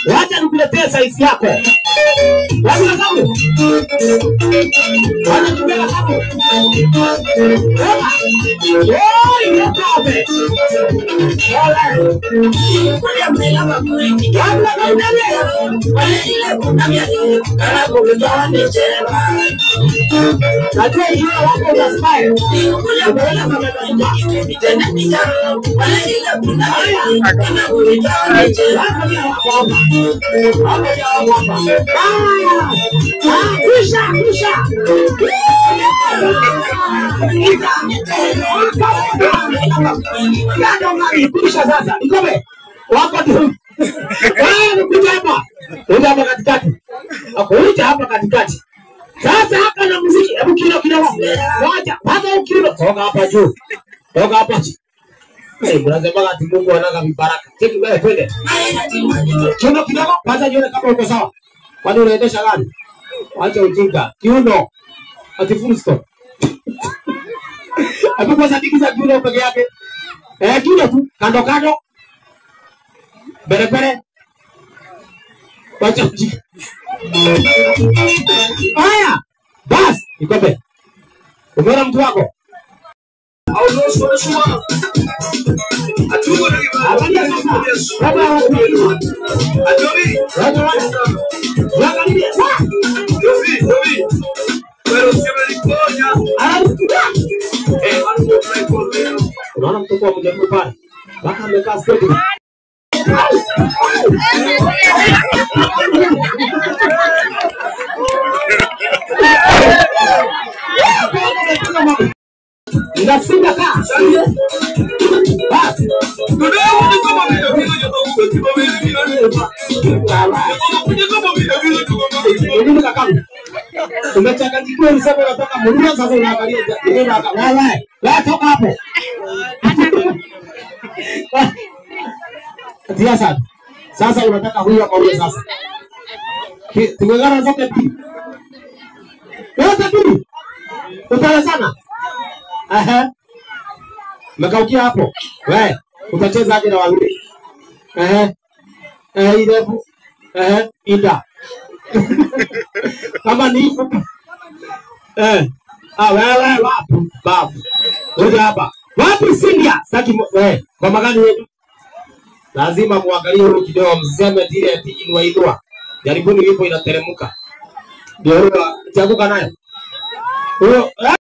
Wacha nikuletee size yako. Wacha kamu. Wacha nikuletee kamu. Oh, ikabe. Sasa ikome wako tu. Wewe kuja hapa. Kuja hapa katikati. Akuja hapa katikati. Sasa hapa na muziki. Hebu kilo kidogo. Ngoja, kwanza ukilo. Toka hapa juu. Toka hapa. Eh, unasema ati Mungu anaka vibaraka. Cheki wewe twende. Kiuno kidogo, kwanza jione kama uko sawa. Kwani unaendesha gari? Acha ujinga. Kiuno. Ati full stop. Hebu kwanza dikiza kiuno peke yake. Eh, kiuno tu, kando kando. Bere bere. Wacha ujinga. Haya. Bas, ikope. Umeona mtu wako? Unaona mtoto wa mjambo pale. Baka amekaa straight. Inasinda kaa. Basi. Umechanganyikiwa, ulisema unataka Murura, sasa unaangalia wewe. Wewe toka hapo. Tia sana. Sasa unataka huyu ama huyu sasa? Tungegana zote mbili. Yote mbili. Utawezana? Aha. Mekaukia hapo. Wewe utacheza aje na wawili? Eh. Eh, irefu. Eh, ida. Kama ni fupi. Eh. Ah, wewe wapi? Bafu. Ngoja hapa. Wapi Sindia? Saki wewe. Kwa magani wetu? Lazima muangalie huyo kidogo, mseme tile ati inua inua. Jaribuni ipo inateremka. Ndio huyo chaguka nayo. Huyo.